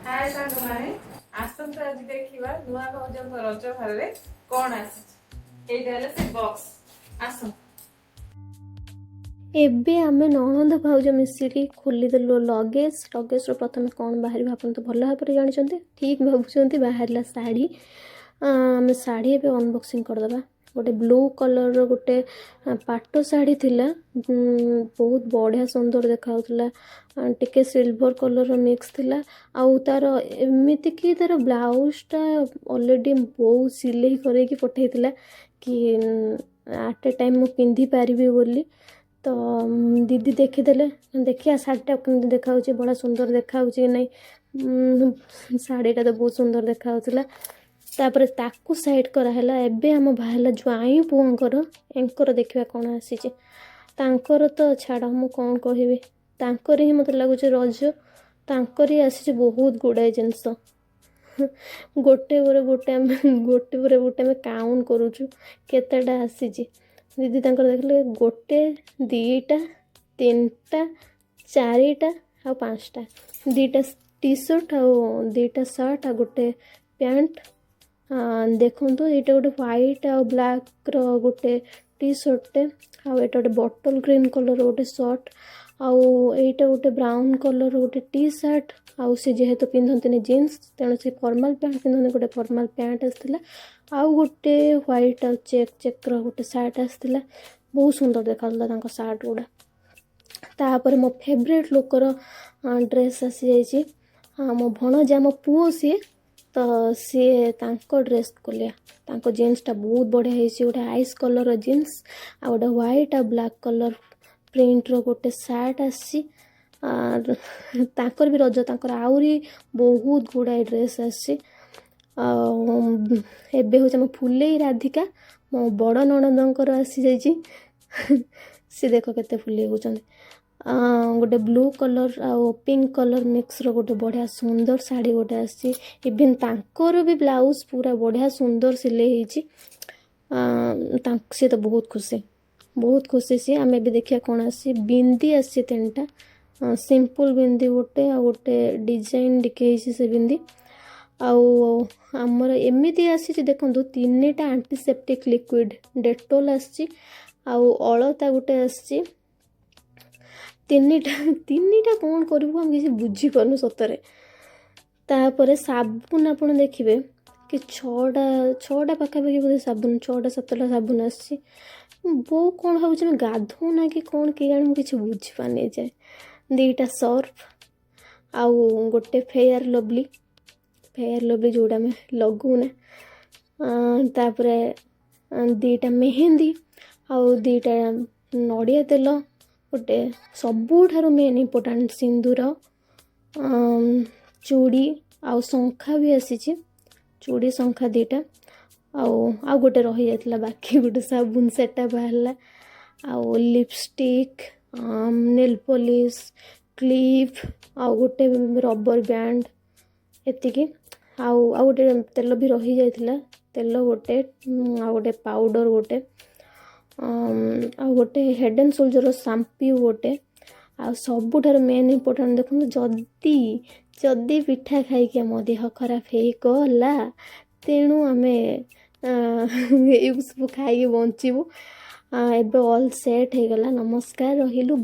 ହାଏ ସାଙ୍ଗମାନେ, ଆସନ୍ତୁ ଆଜି ଦେଖିବା ନୂଆ ଭାଉଜଙ୍କ ରଜ ଭାରରେ କଣ ଆସିଛି। ଏଇଟା ହେଲା ସେ ବକ୍ସ, ଆସନ୍ତୁ। ଏବେ ଆମେ ନଣନ୍ଦ ଭାଉଜ ମିଶିକି ଖୋଲିଦେଲୁ ଲଗେଜ୍। ଲଗେଜ୍ରୁ ପ୍ରଥମେ କ'ଣ ବାହାରିବ, ଆପଣ ତ ଭଲ ଭାବରେ ଜାଣିଛନ୍ତି। ଠିକ୍ ଭାବୁଛନ୍ତି, ବାହାରିଲା ଶାଢ଼ୀ। ଆମେ ଶାଢ଼ୀ ଏବେ ଅନବକ୍ସିଂ କରିଦେବା। ଗୋଟେ ବ୍ଲୁ କଲର୍ର ଗୋଟେ ପାଟ ଶାଢ଼ୀ ଥିଲା, ବହୁତ ବଢ଼ିଆ ସୁନ୍ଦର ଦେଖାଯାଉଥିଲା। ଟିକେ ସିଲଭର କଲର୍ର ମିକ୍ସ ଥିଲା। ଆଉ ତାର ଏମିତିକି ତାର ବ୍ଲାଉଜଟା ଅଲରେଡ଼ି ବୋଉ ସିଲେଇ କରେଇକି ପଠେଇଥିଲା କି ଆଟ୍ ଏ ଟାଇମ୍ ମୁଁ ପିନ୍ଧିପାରିବି ବୋଲି। ତ ଦିଦି ଦେଖିଦେଲେ, ଦେଖିବା ଶାଢ଼ୀଟା କେମିତି ଦେଖାହେଉଛି, ବଢ଼ିଆ ସୁନ୍ଦର ଦେଖାହେଉଛି କି ନାହିଁ। ଶାଢ଼ୀଟା ତ ବହୁତ ସୁନ୍ଦର ଦେଖାହେଉଥିଲା। ତାପରେ ତାକୁ ସାଇଡ଼୍ କରାହେଲା। ଏବେ ଆମ ବାହାରିଲା ଜ୍ୱାଇଁ ପୁଅଙ୍କର, ଏଙ୍କର ଦେଖିବା କ'ଣ ଆସିଛି। ତାଙ୍କର ତ ଛାଡ଼, ମୁଁ କ'ଣ କହିବି। ତାଙ୍କର ହିଁ ମୋତେ ଲାଗୁଛି ରଜ, ତାଙ୍କର ହିଁ ଆସିଛି ବହୁତ ଗୁଡ଼ାଏ ଜିନିଷ। ଗୋଟେ ପରେ ଗୋଟେ ଆମେ, ଗୋଟେ ପରେ ଗୋଟେ ଆମେ କାଉଣ୍ଟ କରୁଛୁ କେତେଟା ଆସିଛି। ଦିଦି ତାଙ୍କର ଦେଖିଲେ, ଗୋଟେ, ଦୁଇଟା, ତିନିଟା, ଚାରିଟା ଆଉ ପାଞ୍ଚଟା। ଦୁଇଟା ଟି ସାର୍ଟ ଆଉ ଦୁଇଟା ସାର୍ଟ ଆଉ ଗୋଟେ ପ୍ୟାଣ୍ଟ। ଦେଖନ୍ତୁ, ଏଇଟା ଗୋଟେ ହ୍ୱାଇଟ୍ ଆଉ ବ୍ଲାକ୍ର ଗୋଟେ ଟି ସାର୍ଟଟେ, ଆଉ ଏଇଟା ଗୋଟେ ବଟଲ୍ ଗ୍ରୀନ୍ କଲର୍ ଗୋଟେ ସାର୍ଟ, ଆଉ ଏଇଟା ଗୋଟେ ବ୍ରାଉନ୍ କଲର୍ ଗୋଟେ ଟି ସାର୍ଟ। ଆଉ ସେ ଯେହେତୁ ପିନ୍ଧନ୍ତିନି ଜିନ୍ସ, ତେଣୁ ସେ ଫର୍ମାଲ୍ ପ୍ୟାଣ୍ଟ ପିନ୍ଧନ୍ତି, ଗୋଟେ ଫର୍ମାଲ୍ ପ୍ୟାଣ୍ଟ ଆସିଥିଲା। ଆଉ ଗୋଟେ ହ୍ୱାଇଟ୍ ଆଉ ଚେକ୍ ଚେକ୍ର ଗୋଟେ ସାର୍ଟ ଆସିଥିଲା। ବହୁତ ସୁନ୍ଦର ଦେଖାଯାଉଥିଲା ତାଙ୍କ ସାର୍ଟ ଗୁଡ଼ା। ତାପରେ ମୋ ଫେଭରେଟ୍ ଲୋକର ଡ୍ରେସ୍ ଆସିଯାଇଛି। ମୋ ଭଣଜା, ମୋ ପୁଅ ସିଏ ତ, ସିଏ ତାଙ୍କ ଡ୍ରେସ୍ ଖୋଲିବା। ତାଙ୍କ ଜିନ୍ସଟା ବହୁତ ବଢ଼ିଆ ହେଇଛି। ଗୋଟେ ଆଇସ୍ କଲର୍ର ଜିନ୍ସ ଆଉ ଗୋଟେ ହ୍ୱାଇଟ୍ ଆଉ ବ୍ଲାକ୍ କଲର୍ ପ୍ରିଣ୍ଟର ଗୋଟେ ସାର୍ଟ ଆସିଛି। ତାଙ୍କର ବି ରଜ, ତାଙ୍କର ଆହୁରି ବହୁତ ଗୁଡ଼ାଏ ଡ୍ରେସ୍ ଆସିଛି। ଆଉ ଏବେ ହେଉଛି ଆମ ଫୁଲେଇ ରାଧିକା, ମୋ ବଡ଼ ନଣନ୍ଦଙ୍କର ଆସିଯାଇଛି। ସେ ଦେଖ କେତେ ଫୁଲେଇ ହେଉଛନ୍ତି। ଗୋଟେ ବ୍ଲୁ କଲର୍ ଆଉ ପିଙ୍କ କଲର୍ ମିକ୍ସର ଗୋଟେ ବଢ଼ିଆ ସୁନ୍ଦର ଶାଢ଼ୀ ଗୋଟେ ଆସିଛି। ଇଭିନ୍ ତାଙ୍କର ବି ବ୍ଲାଉଜ୍ ପୁରା ବଢ଼ିଆ ସୁନ୍ଦର ସିଲେଇ ହେଇଛି। ସିଏ ତ ବହୁତ ଖୁସି, ବହୁତ ଖୁସି ସିଏ। ଆମେ ଏବେ ଦେଖିବା କ'ଣ ଆସିଛି। ବିନ୍ଦି ଆସିଛି ତିନିଟା, ସିମ୍ପଲ୍ ବିନ୍ଦି ଗୋଟେ ଆଉ ଗୋଟେ ଡିଜାଇନ୍ ଟିକେ ହେଇଛି ସେ ବିନ୍ଦି। ଆଉ ଆମର ଏମିତି ଆସିଛି, ଦେଖନ୍ତୁ, ତିନିଟା ଆଣ୍ଟିସେପ୍ଟିକ୍ ଲିକ୍ୱିଡ଼ ଡେଟୋଲ୍ ଆସିଛି ଆଉ ଅଳତା ଗୋଟେ ଆସିଛି। ତିନିଟା ତିନିଟା କ'ଣ କରିବୁ, ଆମେ କିଛି ବୁଝିପାରୁନୁ ସତରେ। ତାପରେ ସାବୁନ ଆପଣ ଦେଖିବେ କି ଛଅଟା, ଛଅଟା ପାଖାପାଖି ବୋଧେ ସାବୁନ, ଛଅଟା ସାତଟା ସାବୁନ ଆସିଛି। ବୋଉ କ'ଣ ଭାବୁଛି, ଆମେ ଗାଧୋଉନା କି କ'ଣ କେଜାଣି, ମୁଁ କିଛି ବୁଝିପାରୁନି ଏଯାଏ। ଦୁଇଟା ସର୍ଫ ଆଉ ଗୋଟେ ଫେୟାର୍ ଲଭଲି, ଫେୟାର୍ ଲଭଲି ଯେଉଁଟା ଆମେ ଲଗାଉନା। ତାପରେ ଦୁଇଟା ମେହେନ୍ଦି ଆଉ ଦୁଇଟା ନଡ଼ିଆ ତେଲ ଗୋଟେ, ସବୁଠାରୁ ମେନ୍ ଇମ୍ପୋର୍ଟାଣ୍ଟ ସିନ୍ଦୁର, ଚୁଡ଼ି ଆଉ ଶଙ୍ଖା ବି ଆସିଛି। ଚୁଡ଼ି ଶଙ୍ଖା ଦୁଇଟା। ଆଉ ଆଉ ଗୋଟେ ରହିଯାଇଥିଲା ବାକି, ଗୋଟେ ସାବୁନ, ସେଟା ବାହାରିଲା। ଆଉ ଲିପଷ୍ଟିକ୍, ନେଲ୍ ପଲିସ୍, କ୍ଲିପ୍ ଆଉ ଗୋଟେ ରବର ବ୍ୟାଣ୍ଡ, ଏତିକି। ଆଉ ଆଉ ଗୋଟେ ତେଲ ବି ରହିଯାଇଥିଲା, ତେଲ ଗୋଟେ, ଆଉ ଗୋଟେ ପାଉଡ଼ର ଗୋଟେ, ଆଉ ଗୋଟେ ହେଡ଼୍ ଆଣ୍ଡ ସୋଲ୍ଡର ସାମ୍ପୁ ଗୋଟେ। ଆଉ ସବୁଠାରୁ ମେନ୍ ଇମ୍ପୋର୍ଟାଣ୍ଟ ଦେଖନ୍ତୁ, ଯଦି ଯଦି ପିଠା ଖାଇକି ଆମ ଦେହ ଖରାପ ହେଇଗଲା, ତେଣୁ ଆମେ ଏସବୁ ଖାଇକି ବଞ୍ଚିବୁ। ଏବେ ଅଲ୍ ସେଟ୍ ହେଇଗଲା। ନମସ୍କାର, ରହିଲୁ।